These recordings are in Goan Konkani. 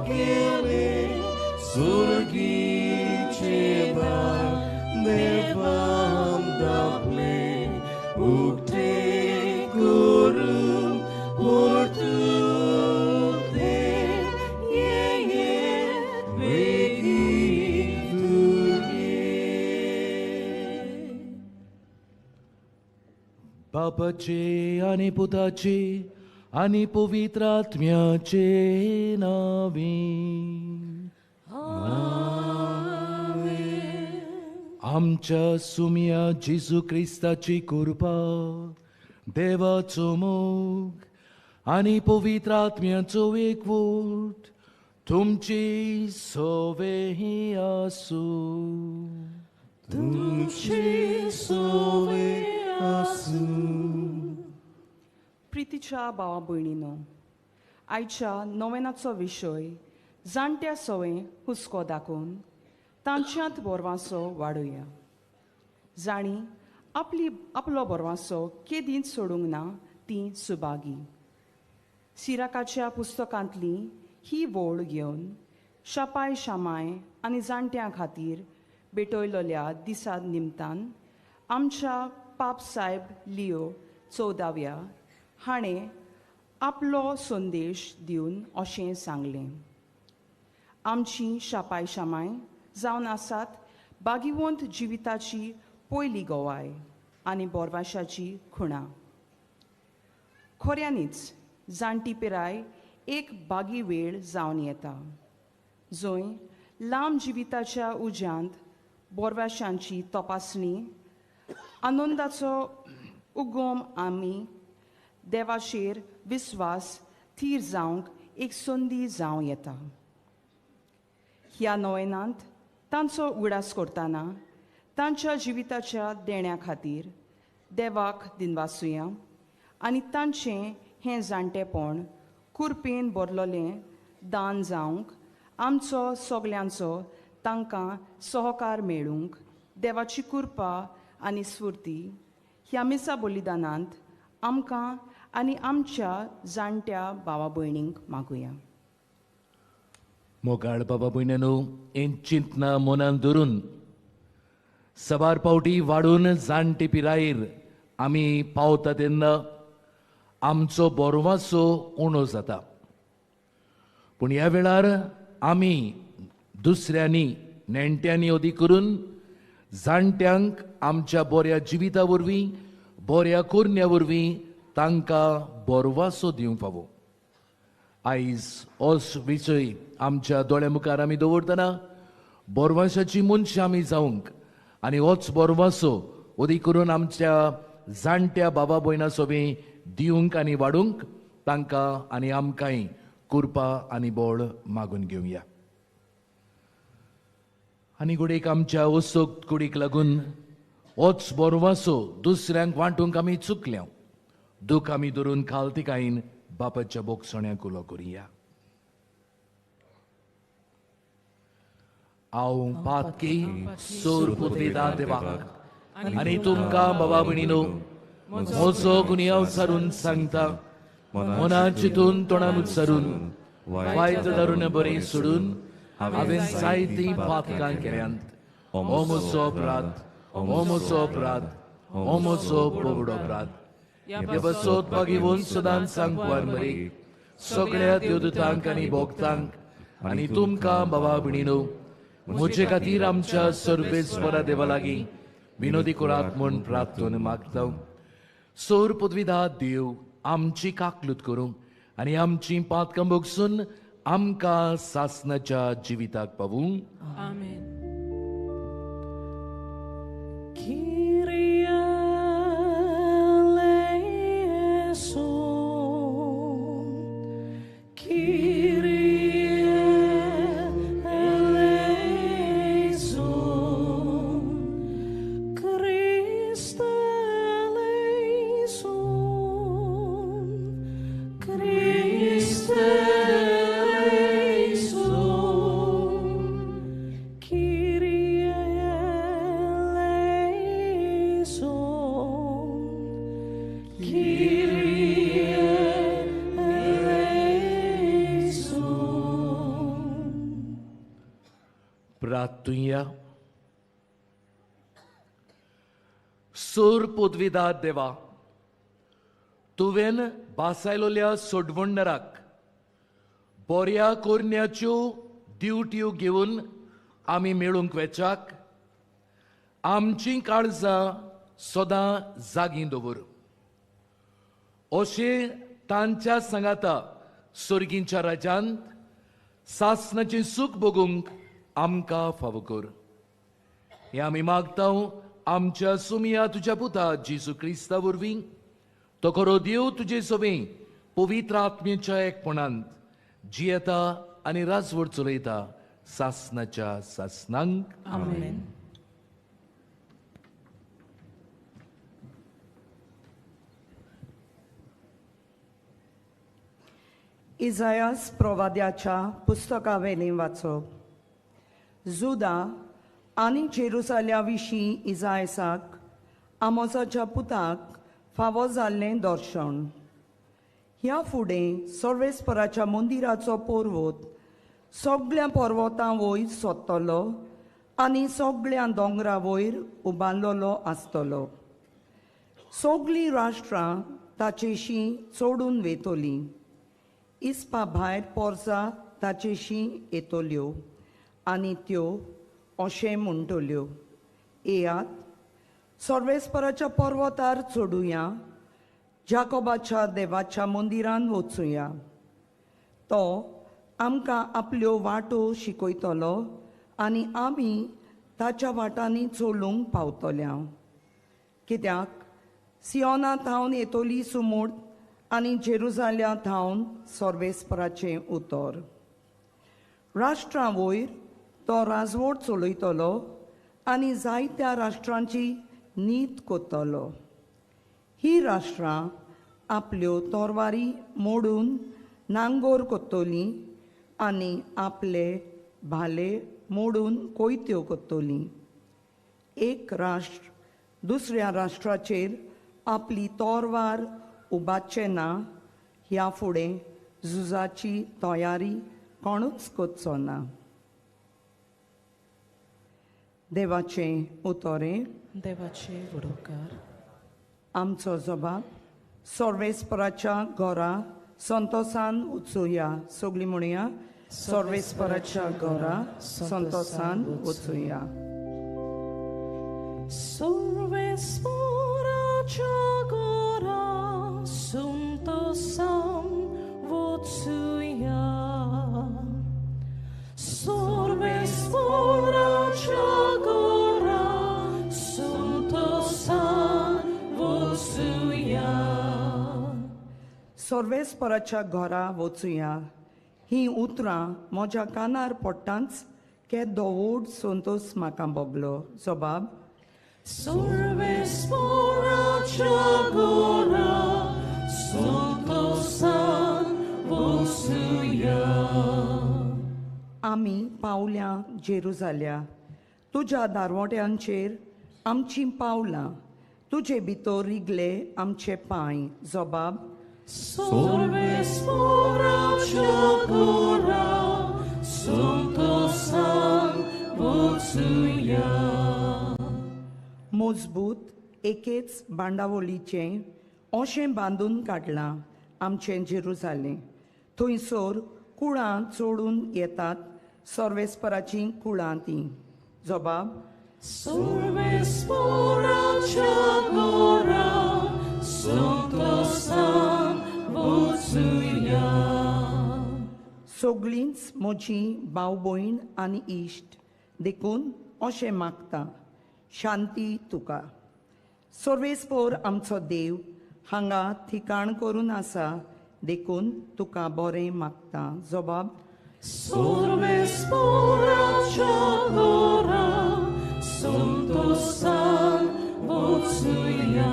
केलें सुर्गीचें दार देवान दापलें उक्तें करून परतून तें ये बेगीन तुगे. बापाचे आनी पुताचे आनी पवित्र आत्म्याचे नांवी. आमच्या सुम्या जेजू क्रिस्ताची कृपा, देवाचो मोग आनी पवित्र आत्म्याचो एकवट तुमची सवें आसूं. तुमची सवें आसूं. प्रितीच्या भावा भयणीनो, आयच्या नोवेनाचो विशय जाणट्या सवें हुस्को दाखोवन तांच्यांत बोरवांसो वाडोवया. जाणी आपली आपलो बोरवांसो केदींच सोडूंक ना ती सुभागी. सिराकाच्या पुस्तकांतली ही वोळ घेवन शापाय शामाय आनी जाणट्यां खातीर भेटयलेल्या दिसा निमतान आमच्या पाप सायब लियो 14व्या हाणें आपलो संदेश दिवन अशें सांगलें. आमची शापाय शामाय जावन आसात बागिवंत जिविताची पयली गवाय आनी बोरवाशाची खुणा. खऱ्यांनीच जाणटी पिराय एक बागी वेळ जावन येता जंय लांब जिविताच्या उज्यांत बोरवाशांची तपासणी आनंदाचो उगम आमी देवाचेर विस्वास थीर जावंक एक संदी जावं येता. ह्या नोवेनांत तांचो उगडास करतना तांच्या जिविताच्या देण्या खातीर देवाक दिनवासुया आनी तांचें हें जाणटेपण कुरपेन भरलेलें दान जावंक आमचो सगल्यांचो तांकां सहकार मेळूंक देवाची कृपा आनी स्फूर्ती ह्या मिसा बलिदानांत आमकां आनी आमच्या जाणट्या भावा भयणींक मागुया. मोगाळ बाबा भयण्यानो, हें चिंतना मनान धरून सबार पावटी वाडून जाणटे पिरायेर आमी पावता तेन्ना आमचो बोरवासो उणो जाता. पूण ह्या वेळार आमी दुसऱ्यांनी नेणट्यांनी अदीक करून जाणट्यांक आमच्या बऱ्या जिविता वरवीं बऱ्या करण्या वरवीं तांकां बोरवासो दिवंक फावो. आयज होच विशय आमच्या दोळ्या मुखार आमी दवरतना बोरवासाची मनशां आमी जावंक आनी होच बोरवासो अदीक करून आमच्या जाणट्या बाबा भयणां सोबी दिवंक आनी वाडूंक तांकां आनी आमकांय कृपा आनी बळ मागून घेवया. आनी घडयेक आमच्या असोक्त कुडीक लागून होच बोरवासो दुसऱ्यांक वांटूंक आमी चुकल्या. दूख आमी धरून खालतिकायेन बापाच्या बोगसण्याक उलो करुया. हांव पातकी सोर पुतवेदा देवाक आनी तुमकां बाबा भयणीनो म्हजो गुन्यांव सारून सांगता, मनां चिंतून तोंडान उच्चारून वायट धरून बरें सोडून हांवें जायतीं पातकां केल्यांत. हो म्हजो अपराध, हो म्हजो अपराध, हो म्हजो बोगडो अपराध. हे बसोत बागेवन सदांच सांगपार मरेक सगळ्या देवदूतांक आनी भोक्तांक आनी तुमकां बाबा भयणीनो म्हजे खातीर आमच्या सर्वेस्परा देवा लागीं विनोदी करात म्हूण प्रार्थना मागता. सोर पदवीदा देव आमची काकलूत करूंक आनी आमची पातकां भोगसून आमकां सासनाच्या जिविताक पावूं. आमेन. Kyrie eleison. प्रार्थुया. सूर पदवीदार देवा, तुवें बासायलोल्या सोडवणराक बोऱ्या कोरण्याच्यो ड्युट्यो घेवन आमी मेळूंक वेचाक आमचीं काळजां सदां जागीं दवर. अशें तांच्या सांगाता सोर्गींच्या राज्यांत सासनाचें सूख भोगूंक आमकां फावो कर. हें आमी मागता आमच्या सुमिया तुज्या पुता जेजू क्रिस्ता वरवीं, तो खरो देव तुजे सवें पवित्र आत्म्याच्या एकपणांत जियेता आनी राजवट चलयता सासनाच्या सासनांक. आमेन. इजायास प्रवाद्याच्या पुस्तकावेलें वाचप. जुदा आनी जेरुसाल्या विशीं इजायसाक आमोसाच्या पुताक फावो जाल्लें दर्शन. ह्या फुडें सर्वेस्पराच्या मंदिराचो पर्वत सगळ्या पर्वतां वयर सोदतलो आनी सगळ्या दोंगरा वयर उबारलेलो आसतलो. सगळीं राष्ट्रां ताचेशी चडून वेतलीं, इस्पा भायर पोरसा ताचेशी येतल्यो आनी त्यो अशें म्हणटल्यो, येयात सर्वेस्पराच्या पर्वतार चडुया, जाकोबाच्या देवाच्या मंदिरान वचुया. तो आमकां आपल्यो वाटो शिकयतलो आनी आमी ताच्या वाटांनी चलूंक पावतल्या. कित्याक सियोना थावन येतली सुमूट आनी जेरुजाल्या थावन सर्वेस्पराचें उतर. राष्ट्रां वयर तो राजवट चलयतलो आनी जायत्या राष्ट्रांची नीत कोत्तलो. ही राष्ट्रां आपल्यो तोरवारी मोडून नांगोर कोत्तलीं आनी आपले भाले मोडून कोयत्यो कोत्तलीं. एक राष्ट्र दुसऱ्या राष्ट्राचेर आपली तोरवार उबाचें ना. ह्या फुडें झुजाची तयारी कोणूच करचो ना. देवाचें उतरें. देवाचे वडोकार. आमचो जबाब सर्वेस्पराच्या घरा संतोसान वचुया. सगळीं म्हणया, सर्वेस्पराच्या घरा संतोसान वचुया. सर्वेस्पराच्या घरा संतोसान वचुया. सर्वेस्पराच्या घरा संतोसान वचुया. सर्वेस्पराच्या घरा वचुया ही उतरां म्हज्या कानार पडटांच केदो व्हड संतोस म्हाका भोगलो. जबाब सर्वेस्पराच्या घरा संतोसान वचुया. आमी पावल्या जेरुजाल्या, तुज्या दारवट्यांचेर आमचीं पावलां, तुजे भितर रिगले आमचे पांय. जबाब सर्वेस्पराच्या घरा संतोसान वचुया. मजबूत एकेच बांदावळीचें अशें बांदून काडलां आमचें जेरुजालें. थंयसर कुळां चडून येतात, सर्वेस्पराचीं कुळां तीं. जबाब सर्वेस्पराच्या घरा संतोसान वचुया. सगळींच म्हजी भाव भयण आनी इश्ट, देखून अशें मागता, शांती तुका. सर्वेस्पर आमचो देव हांगा ठिकाण करून आसा, देखून तुका बरें मागता. जबाब सर्वेस्पराच्या घरा संतोसान वचुया.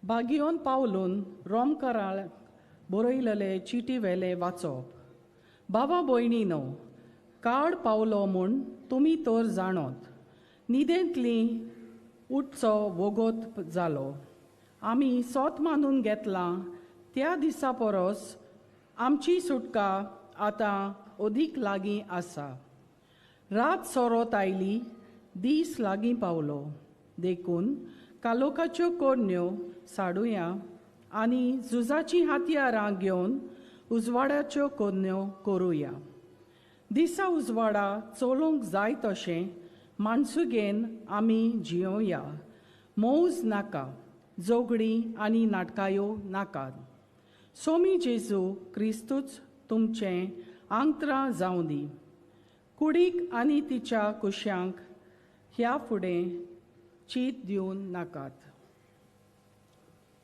बागियोन पावलून रोमकाराळ बरयलेले चिटी वेले वाचप. बाबा भयणीनो, काड पावलो म्हूण तुमी तर जाणत. न्हिदेंतली उठचो वोगोत जालो. आमी सोत मानून घेतलां त्या दिसा परस आमची सुटका आतां अदीक लागीं आसा. रात सोरोत आयली, दीस लागीं पावलो. देखून कालोखाच्यो कोरण्यो साडुया आनी झुजाचीं हातयारां घेवन उजवाडाच्यो कोरण्यो करुया. दिसा उजवाडा चलोवंक जाय तशें माणसुगेन आमी जियोया. मौज नाका, जोगडी आनी नाटकायो नाकात. सोमी जेजू क्रिस्तूच तुमचें आंगत्रां जावं दी. कुडीक आनी तिच्या कुश्यांक ह्या फुडें चीत दिवन नाकात.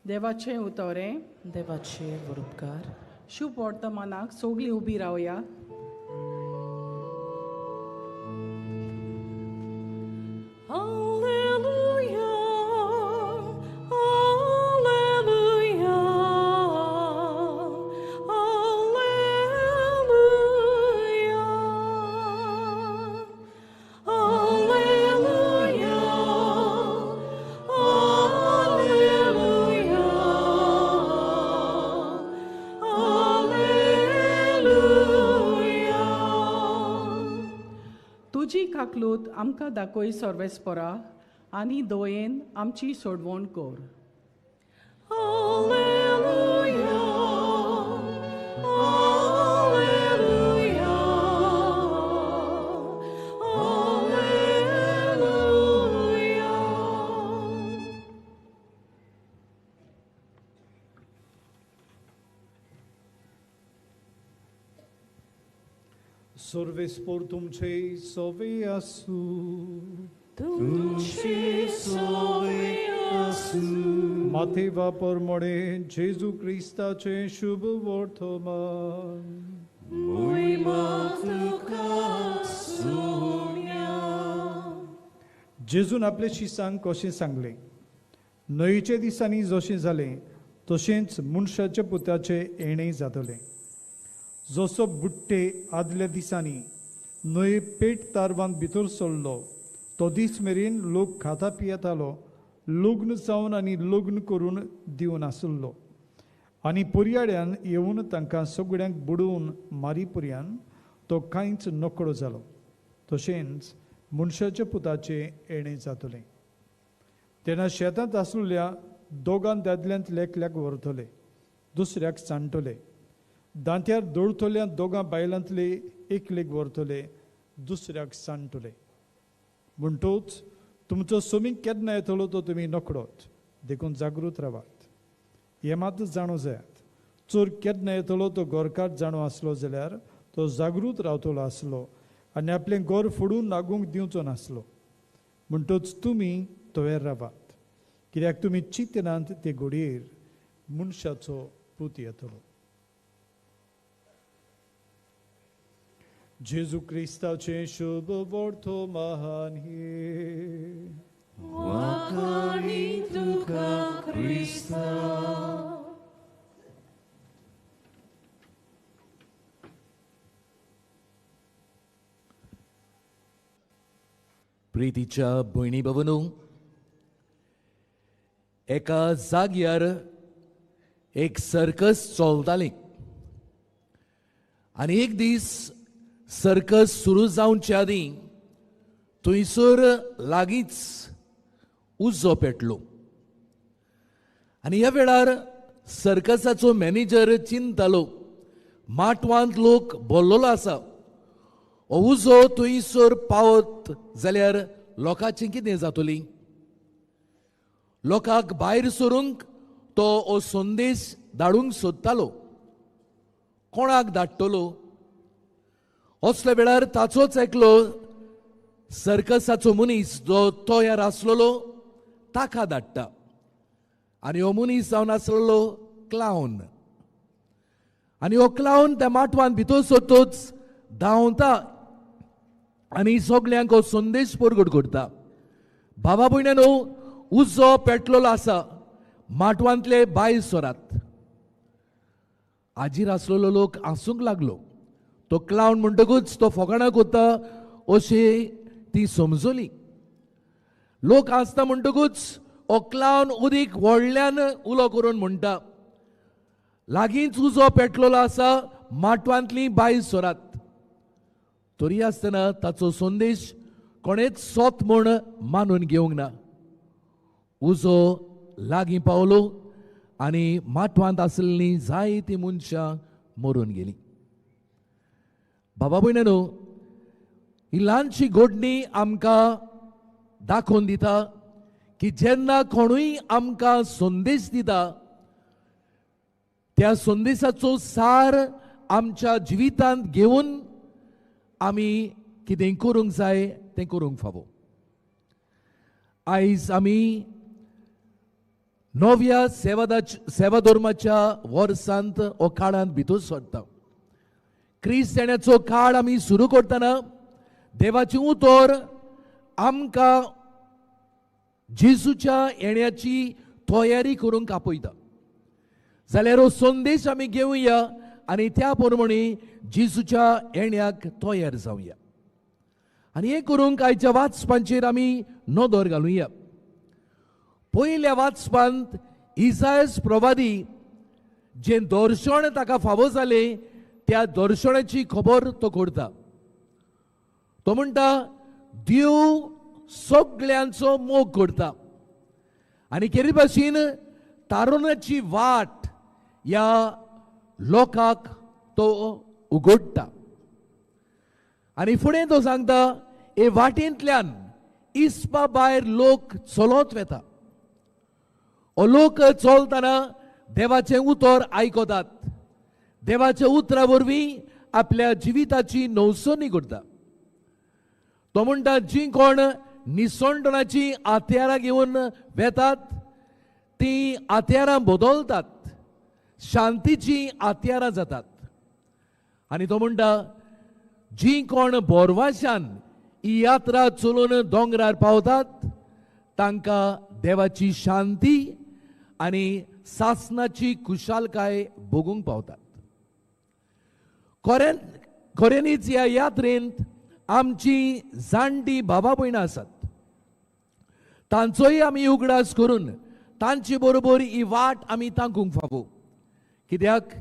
देवाचें उतरें. देवाचे उपकार. शुभ वर्तमानाक सगळीं उबी रावया. काकलूत आमकां दाखय सर्वेस्परा आनी दोयेन आमची सोडवण कर. Alleluia, alleluia, alleluia. सर्वेस्पर तुमचे सोवे आसू. तुमचे सोवे आसू. माथेवा परमणे जेजू क्रिस्ताचे शुभ वर्तमान. मोहिमा तुका सोम्या. जेजून आपले शिसांक कशें सांगलें, न्हंयेच्या दिसांनी जशें जालें तशेंच मनशाच्या पुताचें येणें जातलें. जसो बुट्टे आदल्या दिसांनी न्हंये पेट तारवान भितर सरलो तो दीस मेरेन लोक खाता पियेतालो, लग्न जावन आनी लग्न करून दिवन आसलो. आनी पर्याळ्यान येवन तांकां सगळ्यांक बुडोवन मारी पर्यान तो कांयच नकळो जालो. तशेंच मनशाच्या पुताचें येणें जातलें. तेन्ना शेतांत आसलेल्या दोगां दादल्यांतल्या एकल्याक व्हरतले, दुसऱ्याक सांडटले. दांत्यार दळटल्या दोगां बायलांतले एकलेक व्हरतले, दुसऱ्याक सांडटले. म्हणटूच तुमचो सोमीक केन्ना येतलो तो तुमी नकळत. देखून जागृत रावात. हें मात जाणू जायात, चोर केन्ना येतलो तो गोरकार जाणो आसलो जाल्यार तो जागृत रावतलो आसलो आनी आपलें गोर फोडून लागूंक दिवचो नासलो. म्हणटूच तुमी तयार रावात, कित्याक तुमी चिंतनात ते घडयेर मनशाचो पूत येतलो. जेजू क्रिस्ताचें शुभ वर्तमान हें. वाखाणी तुका क्रिस्ता. प्रितीच्या भयणी भवनू, एका जाग्यार एक सर्कस चलताली आनी एक दीस सर्कस सुरू जावचे आदीं थंयसर लागींच उजो पेटलो आनी ह्या वेळार सर्कसाचो मॅनेजर चिंतालो, माटवांत लोक भरलेलो आसा, हो उजो थंयसर पावत जाल्यार लोकांचें कितें जातली? लोकांक भायर सरूंक तो हो संदेश धाडूंक सोदतालो. कोणाक धाडटलो? असल्या वेळार ताचोच एकलो सर्कसाचो मनीस जो तयार आसलेलो ताका धाडटा आनी हो मनीस जावन आसलेलो क्लावन. आनी हो क्लावन त्या माटवान भितर सरतच धांवता आनी सगल्यांक हो संदेश परगट करता, बाबा भयण्यानो, उजो पेटलेलो आसा, माटवांतले भायर सरात. हाजीर आसलेलो लोक हांसूंक लागलो. तो क्लावन म्हणटकूच तो फोकाणां करता अशी ती समजली. लोक आसता म्हणटकूच हो क्लावन उदीक व्हडल्यान उलो करून म्हणटा, लागींच उजो पेटलेलो आसा, माटवांतली बायल सोरात. तरी आसतना ताचो संदेश कोणेच सोत म्हूण मानून घेवंक ना. उजो लागीं पावलो आनी माटवांत आसलेलीं जायतीं मनशां मरून गेलीं. बाबा भयणांनो, ही ल्हानशी घडणी आमकां दाखोवन दिता की जेन्ना कोणूय आमकां संदेश दिता त्या संदेशाचो सार आमच्या जिवितांत घेवन आमी कितें करूंक जाय तें करूंक फावो. आयज आमी नव्या सेवाधर्माच्या वर्सांत ओ काळांत भितर सरता. क्रिस्त येण्याचो काळ आमी सुरू करतना देवाचें उतर आमकां जेजूच्या येण्याची तयारी करूंक आपयता. जाल्यार हो संदेश आमी घेवया आनी त्या प्रमाणे जेजूच्या येण्याक तयार जावया. आनी हें करूंक आयच्या वाचपांचेर आमी नदर घालुया. पयल्या वाचपांत इसायस प्रवादी जें दर्शन ताका फावो जालें त्या दर्शनाची खबर तो करता. तो म्हणटा देव सगळ्यांचो मोग करता आनी केरी भाशेन तारुण्याची वाट ह्या लोकांक तो उगडटा. आनी फुडें तो सांगता हे वाटेंतल्यान इस्पा भायर लोक चलत वता. हो लोक चलतना देवाचें उतर आयकतात, देवाच्या उतरा वरवीं आपल्या जिविताची नवसणी करता. तो म्हणटा जी कोण निसणटणाची हत्यारां घेवन वेतात ती हत्यारां बदलतात, शांतीची हत्यारां जातात. आनी तो म्हणटा जी कोण बोरवाशान ही यात्रा चलून दोंगरार पावतात तांकां देवाची शांती आनी सासनाची खुशालकाय भोगूंक पावतात. खऱ्यांनीच ह्या यात्रेंत आमची जाणटी बाबा भयणां आसात, तांचोय आमी उगडास करून तांचे बरोबर ही वाट आमी तांकूंक फावो. कित्याक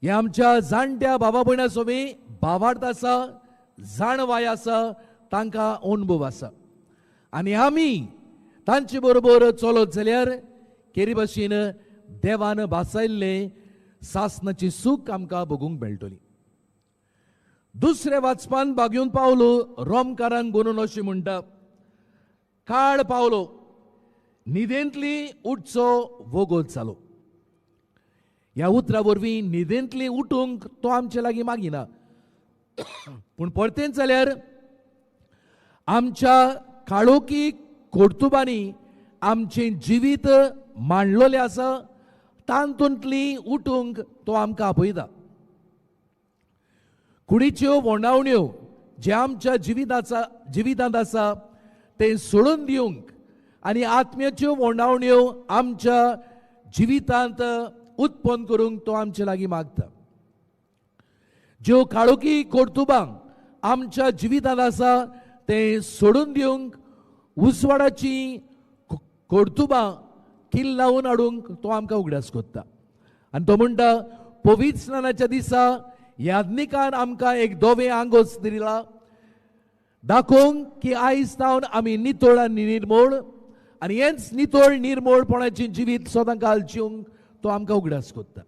हे आमच्या जाणट्या बाबा भयणां सोमी भावार्थ आसा, जाणवाय आसा, तांकां अणभव आसा आनी आमी तांचे बरोबर चलत जाल्यार केरी भाशेन देवान भासायल्लें सासनाची सूख आमकां भोगूंक मेळटली. दुसऱ्या वाचपान बागेवन पावलो रोमकारांक बरोवन अशें म्हणटा, काळ पावलो न्हिदेंतली उठचो वोगोत जालो. ह्या उतरा वरवीं न्हिदेंतली उठूंक तो आमचे लागीं मागिना, पूण परतेंच जाल्यार आमच्या काळोखी कर्तुबांनी आमचें जिवीत मांडलेलें आसा तातूंतली उठूंक तो आमकां आपयता. कुडीच्यो वोंडावण्यो जे आमच्या जिवितांत आसा तें सोडून दिवंक आनी आत्म्याच्यो वोंडावण्यो आमच्या जिवितांत उत्पन्न करूंक तो आमचे लागीं मागता. ज्यो काळोखी कर्तुबां आमच्या जिवितांत आसा तें सोडून दिवंक उजवाडाची कर्तुबां किल्लावन हाडूंक तो आमकां उगडास करता. आनी तो म्हणटा पवित्र स्नानाच्या दिसा याज्ञिकान आमकां एक दोवें आंगोच दिला दाखोवंक की आयज तावन आमी नितळ आनी निर्मोळ आनी हेंच नितळ निर्मोळपणाचें जिवीत सदां काल जिवंक तो आमकां उगडास करता.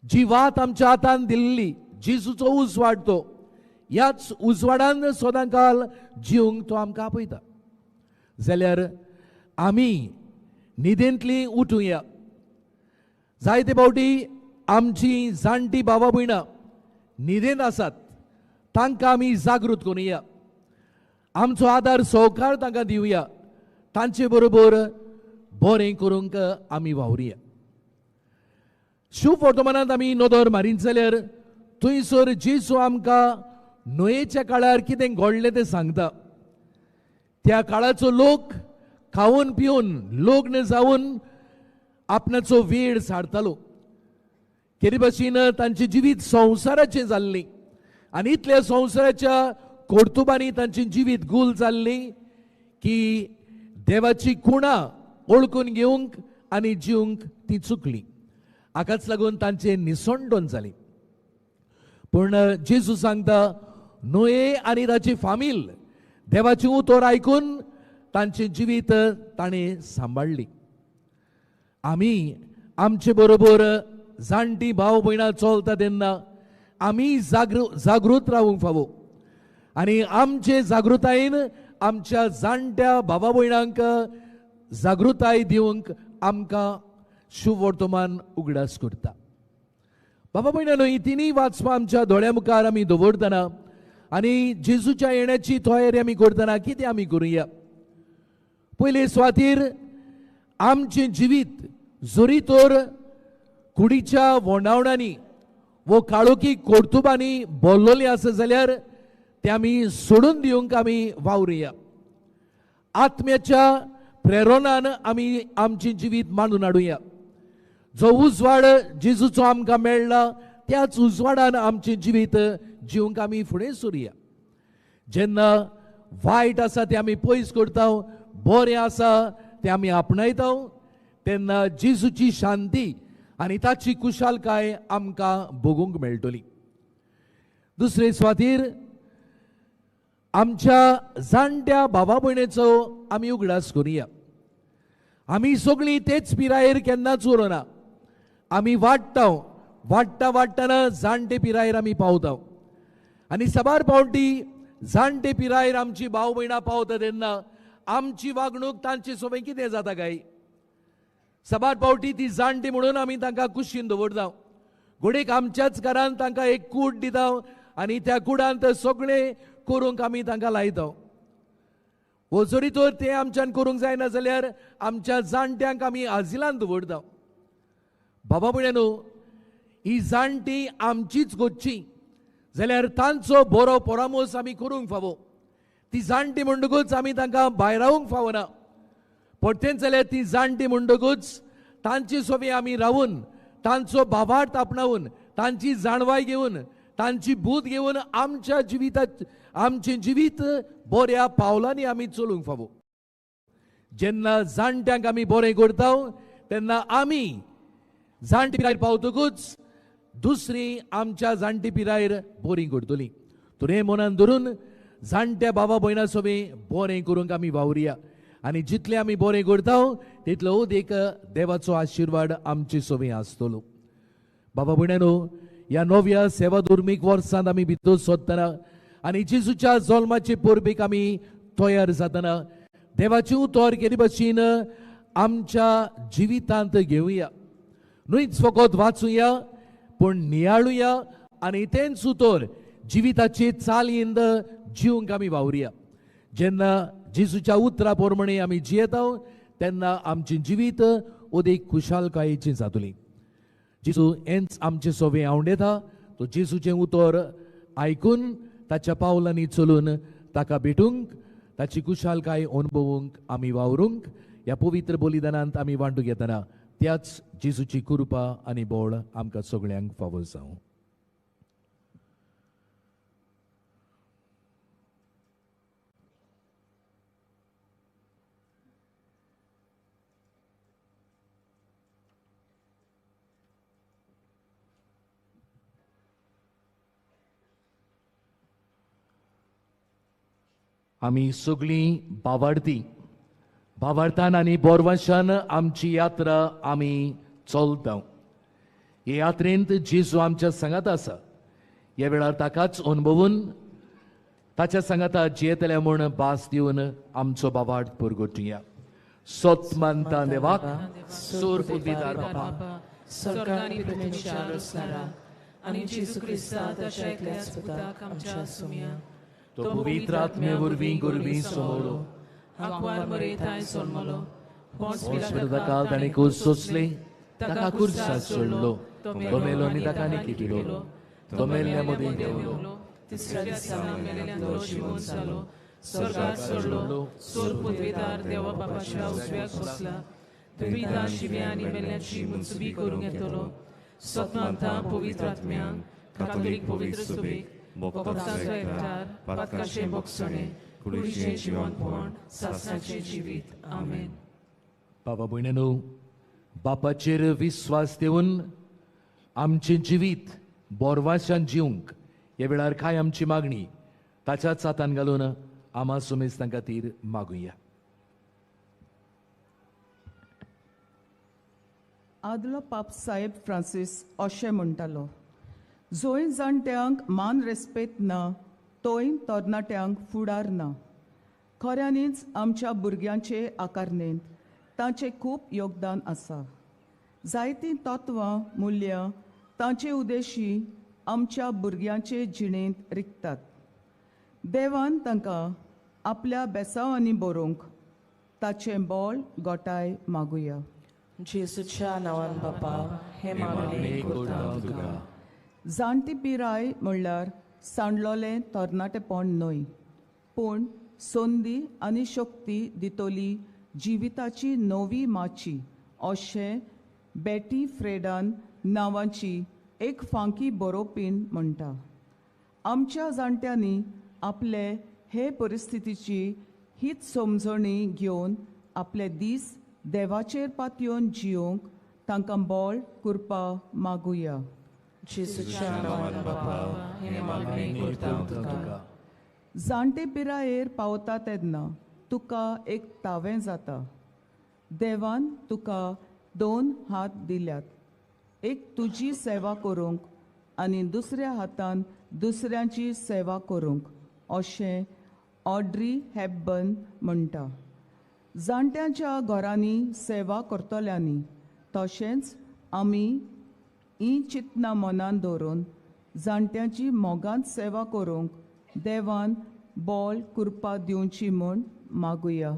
जी वात आमच्या हातान दिल्ली जेजूचो उजवाड तो ह्याच उजवाडान सदां काल जिवंक तो आमकां आपयता. जाल्यार आमी न्हिदेंतली उठुया. जायते फावटी आमची जाणटी बाबा भयणां न्हिदेंत आसात, तांकां आमी जागृत करुया, आमचो आदार सहकार तांकां दिवया, तांचे बरोबर बरें करूंक आमी वावरुया. शुभ वर्तमानांत आमी नदर मारीत जाल्यार थंयसर जेजू आमकां न्हंयेच्या काळार कितें घडलें तें सांगता. त्या काळाचो लोक खावन पिवन लग्न जावन आपणाचो वेळ सारतालो. केरी भाशेन तांचें जिवीत संवसाराचें जाल्लें आनी इतल्या संवसाराच्या कर्तुबांनी तांचें जिवीत गुल जाल्लें की देवाची खुणा ओळखून घेवंक आनी जिवंक ती चुकली. हाकाच लागून तांचें निसणडोन जाली. पूण जेजू सांगता नोये आनी ताची फामील देवाचें उतर आयकून तांचें जिवीत ताणें सांबाळ्ळी. आमी आमचे बरोबर जाणटी भाव भयणां चलता तेन्ना आमी जागृत रावूंक फावो आनी आमचे जागृतायेन आमच्या जाणट्या भावा भयणांक जागृताय दिवंक आमकां शुभवर्तमान उगडास करता. बाबा भयणांनो, ही तिनूय वाचपां आमच्या दोळ्या मुखार आमी दवरतना आनी जेजूच्या येण्याची तयारी आमी करतना कितें आमी करुया? पयले सुवातीर आमचें जिवीत जरी तर कुडीच्या वोंडावणांनी वो काळोखी कर्तुबांनी भरलेलें आसा जाल्यार तें आमी सोडून दिवंक आमी वावरुया. आत्म्याच्या प्रेरणान आमी आमचें जिवीत मांडून हाडुया. जो उजवाड जेजूचो आमकां मेळ्ळा त्याच उजवाडान आमचें जिवीत जिवंक आमी फुडें सरुया. जेन्ना वायट आसा तें आमी पयस करता, बरें आसा तें आमी आपणायता, तेन्ना जेजूची शांती आनी ताची कुशालकाय आमकां भोगूंक मेळटली. दुसरे सुवातीर आमच्या जाणट्या भावा भयणीचो आमी उगडास करुया. आमी सगळीं तेच पिरायेर केन्नाच उरना. आमी वाडटा वाडटा वाडटना जाणटे पिरायेर आमी पावता आनी साबार पावटी जाणटे पिरायेर आमची भाव भयणां पावता तेन्ना आमची वागणूक तांचे सोबें कितें जाता काय? साबार पावटी ती जाणटी म्हणून आमी तांकां कुशीन दवरता. घडयेक आमच्याच घरान तांकां एक कूड दिता आनी त्या कुडांत सगळें करूंक आमी तांकां लायता. वो जरी तर तें आमच्यान करूंक जायना जाल्यार आमच्या जाणट्यांक आमी आजिलान दवरता. बाबा भयणांनो, ही जाणटी आमचीच गोच्ची जाल्यार तांचो बरो परामर्श आमी करूंक फावो. ती जाणटी म्हणटकूच आमी तांकां भायरावंक फावना. परतेंच जाल्यार ती जाणटी म्हणटकूच तांची सोबी आमी रावून तांचो भावार्थ आपणावन तांची जाणवाय घेवन तांची बूद घेवन आमच्या जिवितात आमचें जिवीत बऱ्या पावलांनी आमी चलूंक फावो. जेन्ना जाणट्यांक आमी बरें करता तेन्ना आमी जाणटी पिरायेर पावतकूच दुसरी आमच्या जाणटी पिरायेर बरी करतली. तर हें मनान धरून जाणट्या बाबा भयणां सोबी बरें करूंक आमी वावरुया आनी जितलें आमी बरें करता तितलो एक देवाचो आशिर्वाद आमचे सोबी आसतलो. बाबा भयणांनो, ह्या नव्या सेवा धर्मीक वर्सांत आमी भितर सोदतना आनी जेजूच्या जल्माचे परबेक आमी तयार जातना देवाचें उतर केदे भशेन आमच्या जिवितांत घेवया. न्हूच फकत वाचुया पूण नियाळुया आनी तेंच उतर जिविताचे चालींत जिवंक आमी वावरुया. जेन्ना जेजूच्या उतरा प्रमाणे आमी जियेता तेन्ना आमचें जिवीत अदीक खुशालकायेचें जातलें. जेजू हेंच आमचें सोबें आवडेता. तो जेजूचें उतर आयकून ताच्या पावलांनी चलून ताका भेटूंक ताची खुशालकाय अनुभवूंक आमी वावरूंक ह्या पवित्र बलिदानांत आमी वांटूंक येतना त्याच जेजूची कृपा आनी बळ आमकां सगळ्यांक फावो जावं. आमी सगळीं बावार्थी भावार्थान आनी बोरवाशान आमची यात्रा आमी चलता. हे यात्रेंत जेजू आमच्या सांगात आसा. ह्या वेळार ताकाच अनुभवून ताच्या सांगाता जियेतले म्हूण भास दिवन आमचो बावार्थ पुरगोटुया. सोत मानता देवाक सोर पुदीदार बापा स्वर्गानी पृथ्वीच्या रचणारा आनी जेजू क्रिस्ता ताच्या एकल्याच पुताक आमच्या सुमया तो पवित्र आत्मे वरवीं गोरवीं समोलो आंकवार मरेताय जल्मलो काल ताणें कूस सोंसली ताका कुर्सार सोडलो तो मेलो आनी ताका निकिटिलो तो मेल्ल्या मदीं देंवलो तिसऱ्या दिसा मेल्ल्यांतलो जिवोन जालो स्वर्गार चडलो सोर पुदवेदार देवा बापाच्या उजव्याक बसला दुबिता शिव्या आनी मेल्ल्याची मुंचुबी करूंक येतलो सतमानता पवित्र आत्म्यांक कातोलीक पवित्र सुबेक भक्तांचो एकठार पातकाचें भोगसणें कुडीचें जिवनपण सासणाचें जिवीत. आमेन. बाबा भयणांनो, बापाचेर विस्वास दिवन आमचें जिवीत बोरवाशान जिवंक ह्या वेळार कांय आमची मागणी ताच्याच हातान घालून आमा सुमेस्तां खातीर मागुया. आदलो पाप साहेब फ्रांसीस अशें म्हणटालो, जंय जाणट्यांक मान रेस्पेत ना थंय तरणाट्यांक फुडार ना. खऱ्यांनीच आमच्या भुरग्यांचे आकारणेंत तांचें खूब योगदान आसा. जायतीं तत्वां मुल्यां तांचे उद्देशी आमच्या भुरग्यांचे जिणेंत रिगतात. देवान तांकां आपल्या बेसांवांनी बरोवंक ताचें बळ गोटाय मागुया. जेजूच्या नांवान बापा हें मागणें करता तुका. जाणटी पिराय म्हणल्यार सांडलोलें तरणाटेपण न्हय, पूण संदी आनी शक्ती दितली जिविताची नवी माची अशें बेटी फ्रेडान नांवाची एक फांकी बरोवपीन म्हणटा. आमच्या जाणट्यांनी आपले हे परिस्थितीची हीच समजणी घेवन आपले दीस देवाचेर पातयेवन जियोंक तांकां बळ कृपा मागुया. जेजूच्या नांवान बापा हें मागणें करता तुका. जाणटे पिरायेर पावता तेन्ना तुका एक तावें जाता. देवान तुका दोन हात दिल्यात, एक तुजी सेवा करूंक आनी दुसऱ्या हातान दुसऱ्यांची सेवा करूंक अशें ऑड्री हेपबर्न म्हणटा. जाणट्यांच्या घरांनी सेवा करतल्यांनी तशेंच आमी ही चिंतना मनान दवरून जाणट्यांची मोगांत सेवा करूंक देवान बळ कृपा दिवची म्हूण मागुया.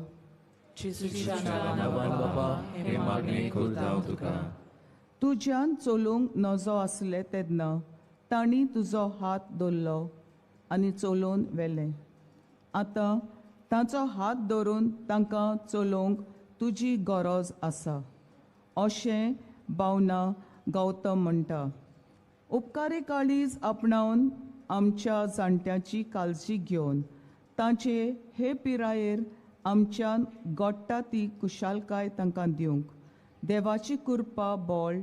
जेजूच्या नांवान बापा हें मागणें करता तुका. तुज्यान चलूंक नजो आसलें तेन्ना तांणी तुजो हात धरलो आनी चलोवन व्हेलें. आतां तांचो हात धरून तांकां चलोवंक तुजी गरज आसा अशें बावना गौतम म्हणटा. उपकारी काळीज आपणावन आमच्या जाणट्यांची काळजी घेवन तांचे हे पिरायेर आमच्यान गोडटा ती कुशालकाय तांकां दिवंक देवाची कृपा बळ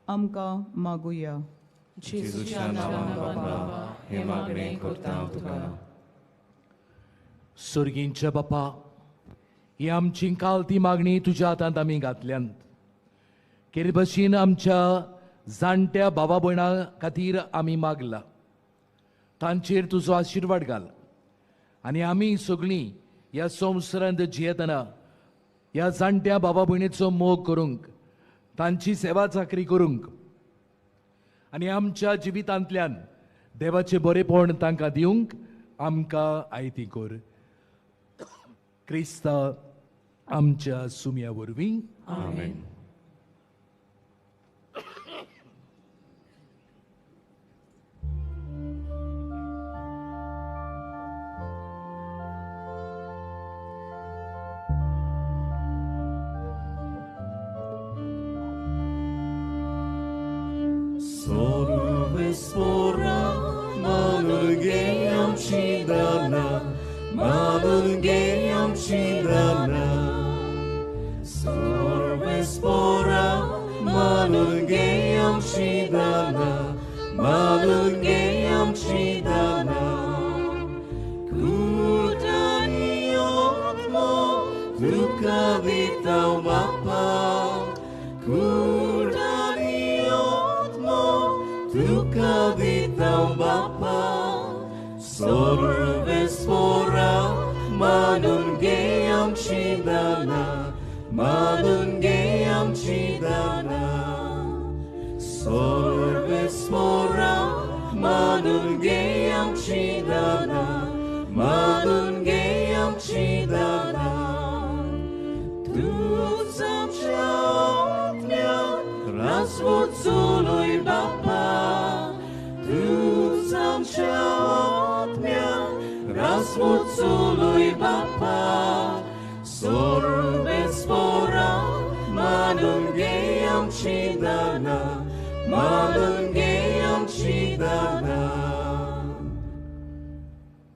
आमकां मागुया. जेजूच्या नांवान बापा हें मागणें करता तुका. सर्गींच्या बापा, ही आमची काल ती मागणी तुज्या हातांत आमी घातल्यात. केरी भशेन आमच्या जाणट्या बाबा भयणां खातीर आमी मागला, तांचेर तुजो आशिर्वाद घाल आनी आमी सगळीं ह्या संवसारांत जियेतना ह्या जाणट्या बाबा भयणीचो मोग करूंक, तांची सेवा चाकरी करूंक आनी आमच्या जिवितांतल्यान देवाचें बरेपण तांकां दिवंक आमकां आयती कर. क्रिस्ता आमच्या सुम्या वरवीं. आमेन.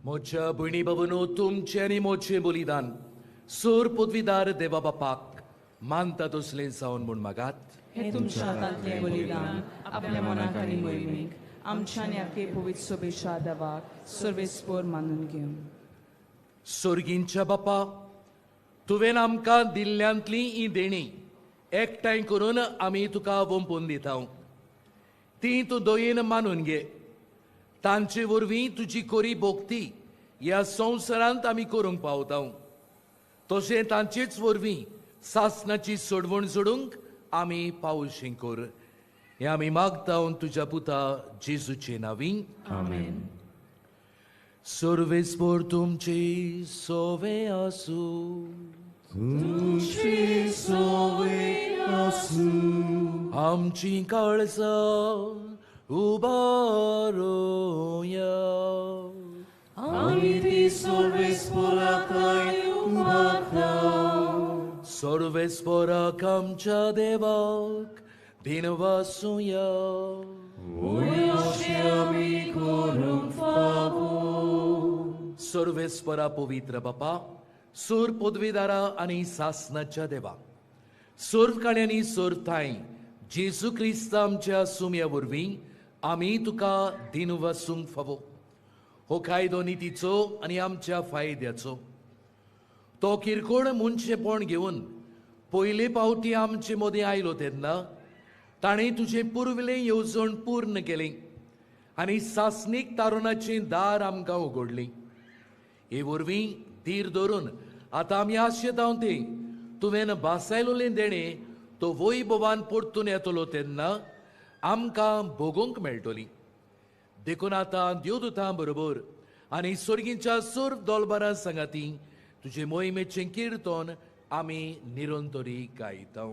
मोच्या भयणी बाबूनो, तुमचें आनी मोचें बलिदान सोर पदवीदार देवा बापाक मानता तसलें जावन म्हूण मागात. हे तुमच्या हातांतलें बलिदान आपल्या मनाक आनी मोहिमेक आमच्या आनी पवित्र सोबेच्या देवाक सर्वेस्पोर मानून घेवन. सोर्गींच्या बापा, तुवें आमकां दिल्ल्यांतली ही देणी एकठांय करून आमी तुका वंपून दिता. ती तूं दयेन मानून घे. तांचे वरवीं तुजी कोरी भोक्ती ह्या संवसारांत आमी करूंक पावता. तशें तांचेच वरवीं सासणाची सोडवण जोडूंक आमी पावशी कर. हें आमी मागता तुज्या पुता जेजूचे नांवी. आमेन. सर्वेस्पोर तुमचे सोवे आसूं. तुमचे सोवे आसूं. आमची काळजां उबारोया. आमी ती सर्वेस्पोराक उबारता. सर्वेस्पोराक आमच्या देवाक दिनवासुया. अशें आमी करूंक फावो. सर्वेस्परा पवित्र बापा, सूर पदवीदारा आनी सासनाच्या देवा, सर्व काळ्यांनी सर्व थांय जेजू क्रिस्त आमच्या सुम्या वरवीं आमी तुका दिनवासूंक फावो. हो कायदो नितीचो आनी आमच्या फायद्याचो. तो किरकोळ मनशेपण घेवन पयले पावटी आमचे मदीं आयलो तेन्ना ताणें तुजें पुर्विल्लें येवजण पूर्ण केली आनी सासणीक तारुणाचीं दार आमकां उगडलीं. हे वरवीं धीर धरून आतां आमी आशेता ती तुवें भासायलोलें देणें तो वैभवान परतून येतलो तेन्ना आमकां भोगूंक मेळटली. देखून आतां देवदूतां बरोबर आनी सोर्गींच्या सर्व दोलबारां सांगाती तुजे मोहिमेचें किर्तन आमी निरंतरी गायता.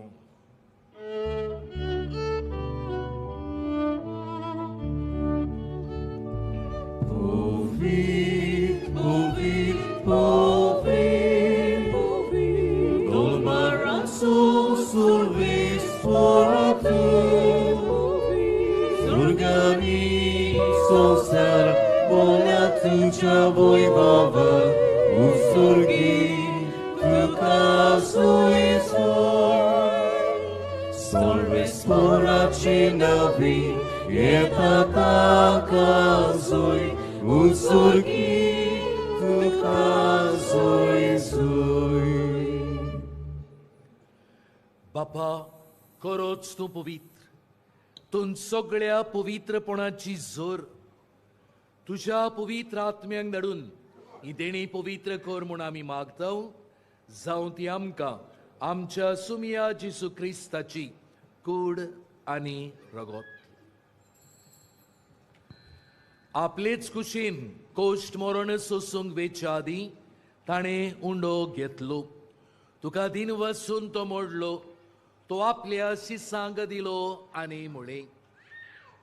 Povit, povit, povit, povit, Dolbaranso survis poratu, Surgani sonsar volia tuja voivava, Usurgi tuca suisor, Solves poraci navi, Etata kazoi, Usurgi tuca zuizui. बापा, खरोच तूं पवित्र, तूं सगळ्या पवित्रपणाची जोर तुज्या पवित्र आत्म्यांक धाडून ही देणी पवित्र कर म्हूण आमी मागता. जावं ती आमकां आमच्या सुमिया जेजू क्रिस्ताची कूड आनी रगत. आपलेच कुशीन कोश्ट मरण सोसूंक वेच्या आदीं ताणें उंडो घेतलो, तुका दिन वसून तो मोडलो, तो आपल्या शिसांक दिलो आनी म्हळें,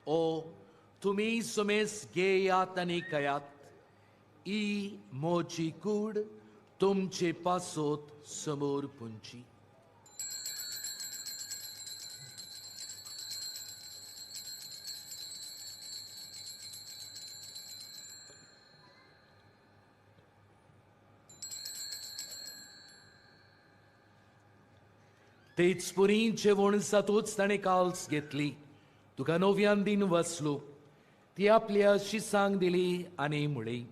ओ तुमी सुमेस घेयात आनी खायात, ही म्हजी कूड तुमचे पासत समोर पुंची. तेच पुरी जेवण जातूच ताणें काल्स घेतली, तुका नव्यान दिन वाचलो, ती आपल्या शिसांक दिली आनी म्हळें,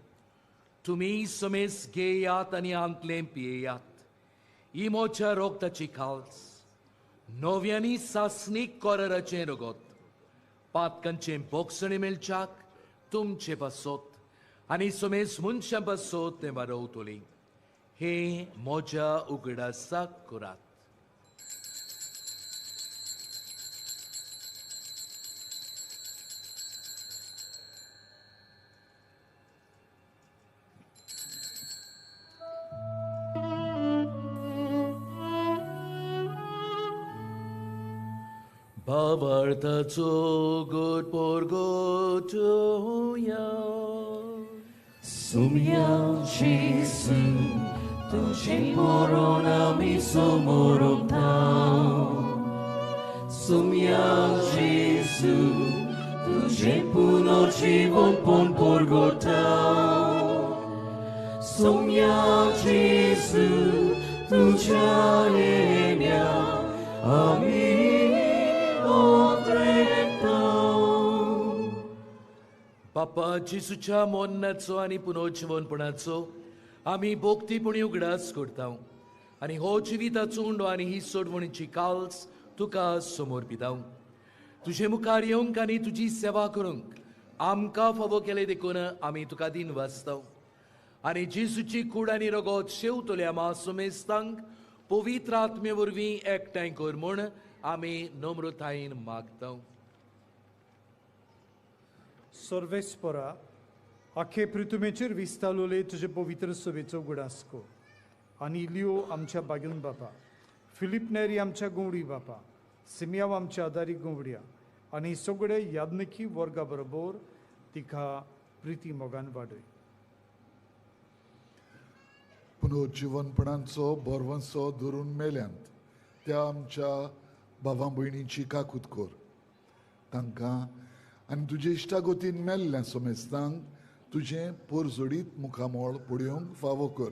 तुमी समेस घेयात आनी आंतलें पियेयात, ही म्हज्या रोगताची काल्स, नव्यानी सासणीक कोराराचें रगत, पातकांचें बोगसणें मेळच्याक तुमचे पासत आनी समेस मनशां पासत तें वारवतली. हें म्हज्या उगडासाक करात. भावार्थाचो गोड पोरगोटोया. सुम्या जेजू तुझे मरण आमी समोर सुम्या जेजू तुझे पुनर्जीवन पण पोरगोटा. सुम्या जेजू तुझ्या येण्या आमी बाप्पा जेजूच्या मोन्नाचो आनी पुनर्जिवनपणाचो आमी भोक्तीपणी उगडास करता आनी हो जिविताचो उंडो आनी ही सोडवणीची काल्स तुका समर्पिता. तुजे मुखार येवंक आनी तुजी सेवा करूंक आमकां फावो केलें देखून आमी तुका दिन वाचता आनी जेजूची कूड आनी रगत शेवतल्या मासुमेस्तांक पवित्र आत्मे वरवीं एकठांय कर म्हूण आमी नम्रतायेन मागता. सर्वेस्परा आखे पृथ्वीचेर विस्तारलोले तुजे पवित्र सभेचो उगडास कर आनी लियो आमच्या बागेवन बापा, फिलीप नेरी आमच्या गोवडी बापा, सिमियाव आमच्या आदारी गोवड्या आनी सगळे यादनिकी वर्गा बरोबर तिका प्रिती मोगान वाडय. पुनर्जिवनपणाचो बोरवंसो धरून मेल्यांत त्या आमच्या भावां भयणींची काकूत कर. तांकां आनी तुजे इश्टागोतीन मेल्ल्या सोमेस्तांक तुजें पोरजोडीत मुखामोळ पळोवंक फावो कर.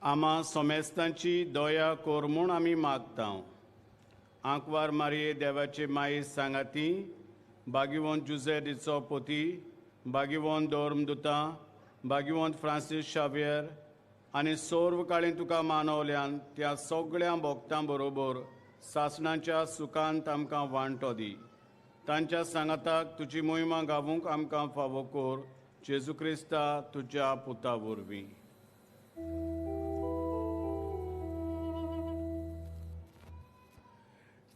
आमा सोमेस्तांची दया कर म्हूण आमी मागता. आंकवार मारये देवाचे माई सांगाती, बागिवोन जुजे दिचो पोती, बागिवोन धर्मदुता, बागिवोन फ्रांसीस शावियर आनी सर्व काळीन तुका मानवल्यान त्या सगळ्या भक्तां बरोबर सासणाच्या सुखांत आमकां वांटो दी. तांच्या सांगाताक तुजी मोहिमा गावूंक आमकां फावो कर, जेजू क्रिस्ता तुज्या पुता वरवीं.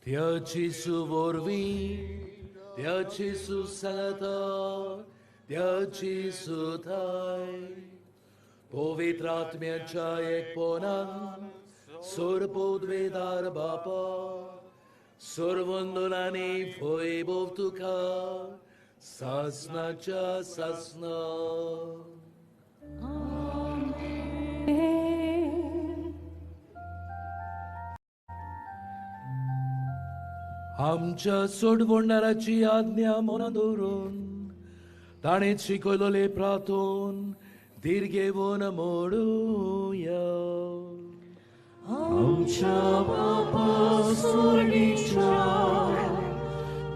त्या जेजू वरवीं, त्या जेजू सांगाता, त्या जेजू थाय पवित्र आत्म्याच्या एकपणान सर्वोद्वेदार बापा सर्वंदनानी वैभव तुका सासनाच्या सासना. आमच्या सोडवणाराची आज्ञा मनां दवरून ताणें शिकयलोले प्रार्थून धीर घेवन मोडुया. आमच्या बापा सोडीच्या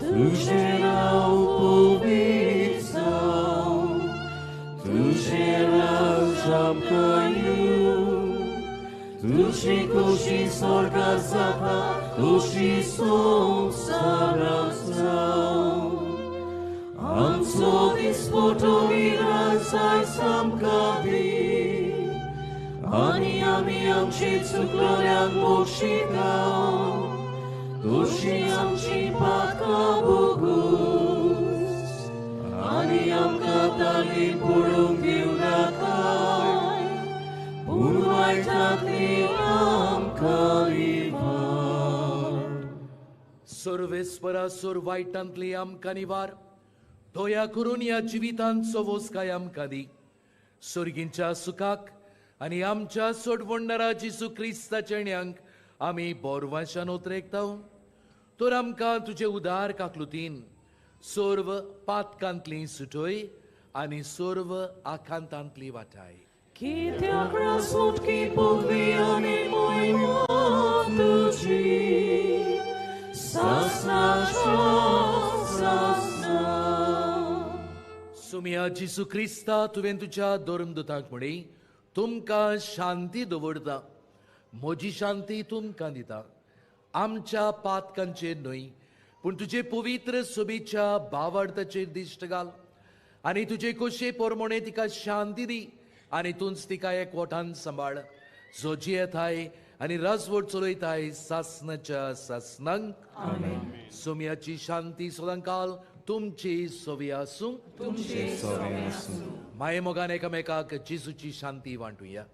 तुझें नांव पवित्र जावं, तुझें राज आमकां येवं, तुजी खोशी स्वर्गार जाता तशी संवसारांत जावं. आमचो दिसपटो विराज आयज आमकां दी आनी आमी आमची चुकलोल्यांक बक्षिता तशी आमची पातकां भोगूस आनी आमकां ताली पडूंक दिवं नाकाय, पूण वायटांतली आमकां निवार. सर्वेस्परा सोर वायटांतली आमकां निवार, दया करून ह्या जिवितांचो वोसकाय आमकां दी. सर्गींच्या सुखाक आनी आमच्या सोडवणदारा जेजू क्रिस्ताच्या ण्यांक आमी बोरवाशान उतरेकता. तर आमकां तुजे उदार काकलुतीन सर्व पातकांतली सुटय आनी सर्व आखांतांतली वाटाय. कित्याक सुटकी पदवी आनी मोहिमा तुजी सासनाच्या सासना. सुमिया जेजू क्रिस्ता, तुवें तुज्या धर्मदुतांक म्हळी, तुमकां शांती दवरता, म्हजी शांती तुमकां दिता. आमच्या पातकांचेर न्हय पूण तुजे पवित्र सोबीच्या भावार्थाचेर दिश्ट घाल आनी तुजे खोशे पोरमोणे तिका शांती दी आनी तूंच तिका एकवटान सांबाळ, जो जियेताय आनी राजवट चलयताय सासनाच्या सासनांक. सोम्याची शांती सदांकाल तुमची सोवी आसूं. माये मोगान एकामेकाक जेजूची शांती वांटुया.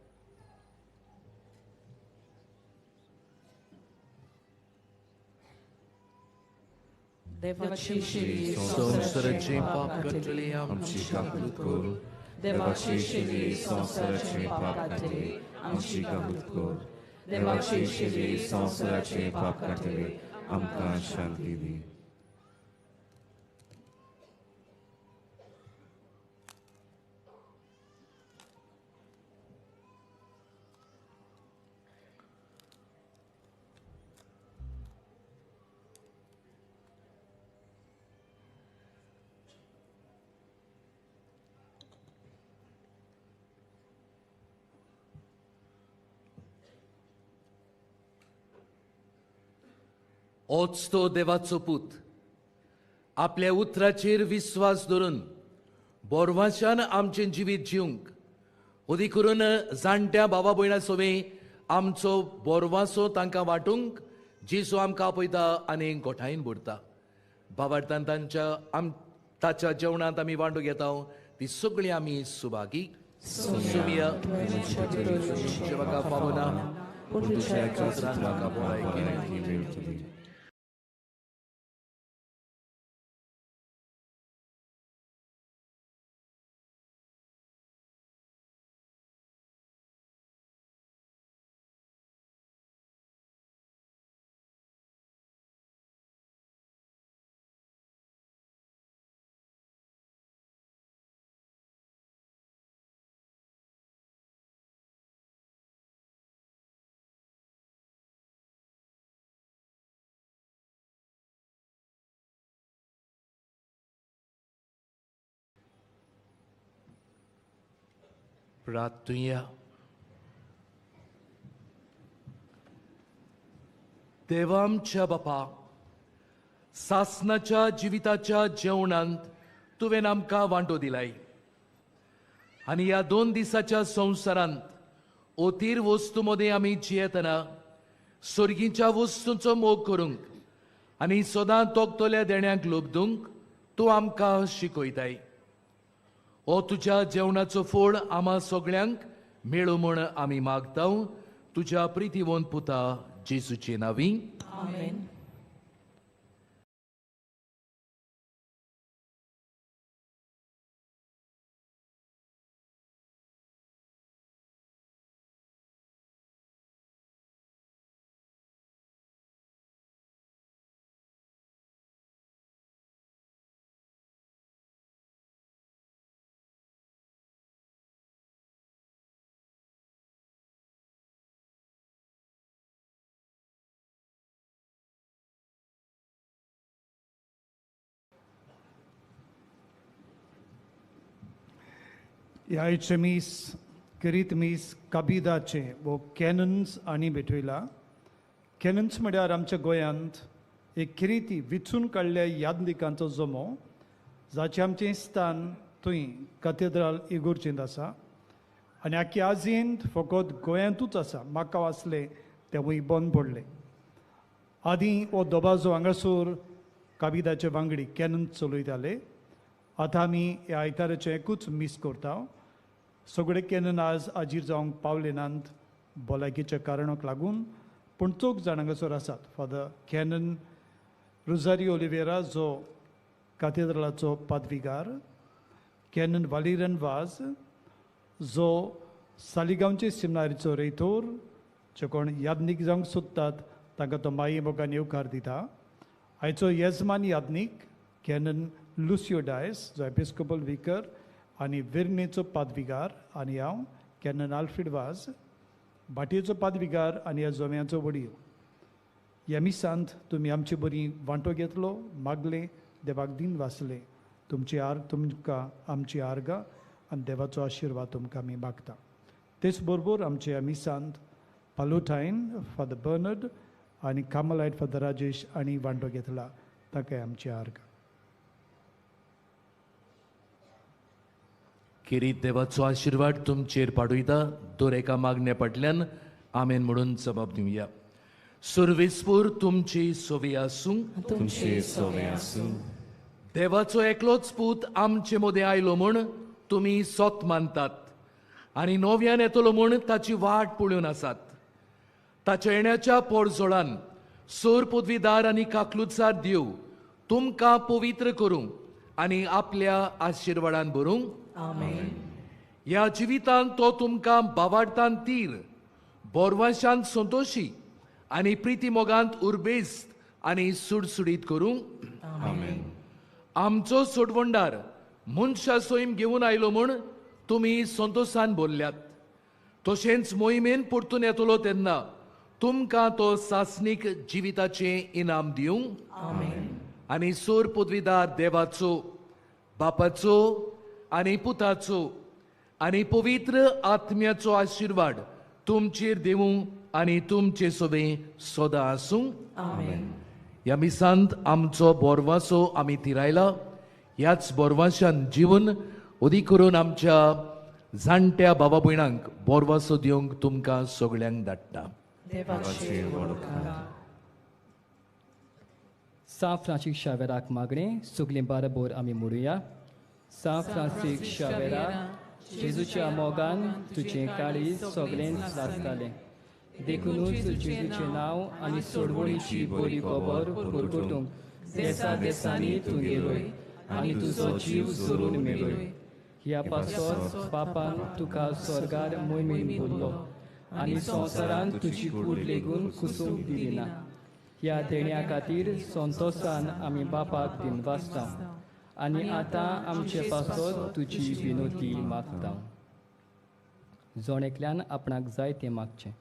देवाची संवसाराचें पाप काडटले आमची काकूत कर. देवाची शिरी संवसाराचें पाप काडटले आमची काकूत कर. देवाची शिरी संवसाराचें पाप काडटले आमकां शांती दी. होच तो देवाचो पूत आपल्या उतराचेर विस्वास धरून बोरवाशान आमचें जिवीत जिवंक ओदी करून जाणट्या बाबा भयणा सोवे आमचो बोरवासो तांकां वांटूंक जेजू आमकां आपयता आनी गोठायेन भरता. बाबार्थान तांच्या ताच्या जेवणांत आमी वांटो घेता ती सगळीं आमी सुभागी सुमिया म्हाका फावना पूण तुज्या एका म्हाका भलायकी मेळटली. प्रार्थुया. देवा आमच्या बापा, सासनाच्या जिविताच्या जेवणांत तुवें आमकां वांटो दिलाय आनी ह्या 2 दिसाच्या संवसारांत ओतीर वस्तू मदें आमी जियेतना सर्गीच्या वस्तूंचो मोग करूंक आनी सदां तोखतल्या देण्यांक लोबदूंक तूं आमकां शिकयताय. हो तुज्या जेवणाचो फोड आमा सगळ्यांक मेळूं म्हूण आमी मागता तुज्या प्रितीवंत पुता जेजूचे नांवी. आमेन. आयचें मीस करीत मीस काबिदाचें वो कॅनन्स आनी भेटयला. कॅनन्स म्हळ्यार आमच्या गोंयांत एक किरिती विचून काडल्या यादनिकांचो जमो जाचें आमचें स्थान थंय कातेद्राल इगोर्जेंत आसा आनी आख्खे आजयेंत फकत गोंयांतूच आसा. म्हाका आसलें तेवूय बंद पडलें. आदीं हो दबाजो हांगासर काबिदाचे वांगडी कॅनन्स चलयताले. आतां आमी ह्या आयताराचें एकूच मीस करता. सगळे कॅनन आज आजीर जावंक पावले नात भलायकेच्या कारणाक लागून, पूण चौग जाण हांगासर आसात. फादर कॅनन रोजारियो ओलिवेरा जो कातेद्रालाचो पादविगार, कॅनन वालिरन वाज जो सालिगांवचे सिमनारीचो रेतोर, जे कोण यादनीक जावंक सोदतात तांकां तो माई मोगान येवकार दिता. आयचो येजमान यादनीक कॅनन लुसियो डायस जो एपिस्कोपल विकर आनी वेर्णेचो पादविगार, आनी हांव कॅनन आल्फ्रेड वाज भाटयेचो पादविगार आनी ह्या जोम्याचो वडील. ह्या मिसांत तुमी आमचे बरी वांटो घेतलो, मागले, देवाक दिन वाचले. तुमची आर तुमकां आमची आर्गां आनी देवाचो आशिर्वाद तुमकां आमी मागता. तेच बरोबर आमच्या ह्या मिसांत पालोटायन फादर बर्नर्ड आनी कामलायट फादर राजेश आनी वांटो घेतला, ताकाय आमची आर्गां. किरीत देवाचो आशिर्वाद तुमचेर पाडुयता. दर एका मागण्या फाटल्यान आमेन म्हणून जबाब दिवया. सुर्वेसपूर तुमची सोवी आसूं. तुमची सोवी आसूं. देवाचो एकलोच पूत आमचे मदें आयलो म्हूण तुमी सोत मानतात आनी नव्यान येतलो म्हूण ताची वाट पळोवन आसात. ताच्या येण्याच्या पोरजोळान सोर पदवीदार आनी काकलुचार देव तुमकां पवित्र करूंक आनी आपल्या आशिर्वादान भरूंक. आमेन. ह्या जिवितांत तो तुमकां बावाडतान तीर बोरवाशान संतोशी आनी प्रिती मोगांत उर्बेस्त आनी सुडसुडीत करूंक. आमेन. आमचो सोडवणदार मनशा सैम घेवन आयलो म्हूण तुमी संतोशान बोल्ल्यात. तशेंच मोहिमेन परतून येतलो तेन्ना तुमकां तो सासणीक जिविताचें इनाम दिवंक. आनी सोर पदवीदार देवाचो, बापाचो आनी पुताचो आनी पवित्र आत्म्याचो आशिर्वाद तुमचेर देवूं आनी तुमचे सोबे सदां आसूं. आमेन. ह्या मिसांत आमचो बोरवासो आमी तिरायला. ह्याच बोरवाशान जिवन अदीक करून आमच्या जाणट्या बाबा भयणांक बोरवासो दिवंक तुमकां सगळ्यांक धाडटा. सां फ्रांसीस शावेराक मागणें सगळीं बाराबोर आमी म्हणुया. सां फ्रांसीस शावेरा, जेजूच्या मोगान तुजें काळीज सगळेंच लासतालें, देखुनूच जेजूचें नांव आनी सोडवणीची बरी खबर परगटूंक देसा देसांनी तूं गेलोय आनी तुजो जीव जोरून मेलोय. ह्या पासत बापान तुका स्वर्गार मोहिमेन भरलो आनी संवसारान तुजी कूड लेगून कुसूंक दिली ना. ह्या देण्या खातीर संतोशान आमी बापाक दिनवासता आनी आतां आमचे पासत तुजी विनोती मागता. जण एकल्यान आपणाक जाय तें मागचें.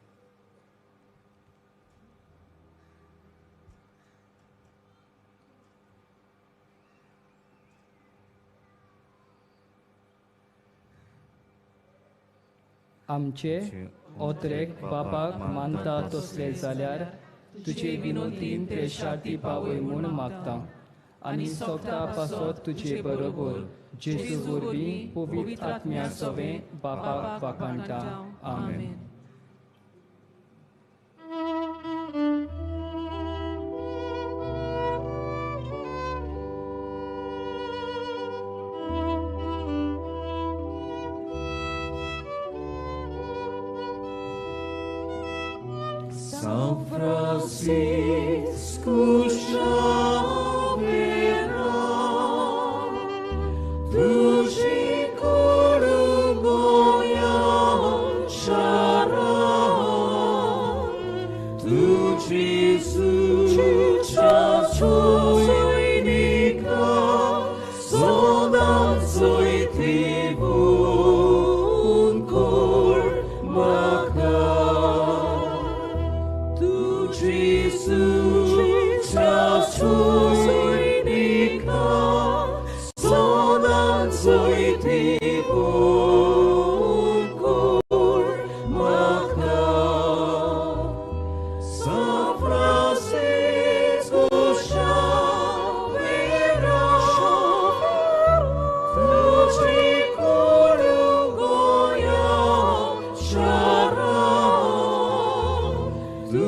आमचे ओतरेक बापाक मानता तसले जाल्यार तुजे विनोतीन ते शाती पावय म्हूण मागता आनी सोगता पासत तुजे बरोबर जेजू वरवीं पवित्र आत्म्या सवें बापाक वाखाणटा. आमेन. São Francisco Xavier, tuji kurugoya shara, tu Jesus chachoinika, sodan soitibun kor maka. Jesus, chachoinika, sodan soitibun kor maka. São Francisco Xavier, tuji kurugoya shara, tu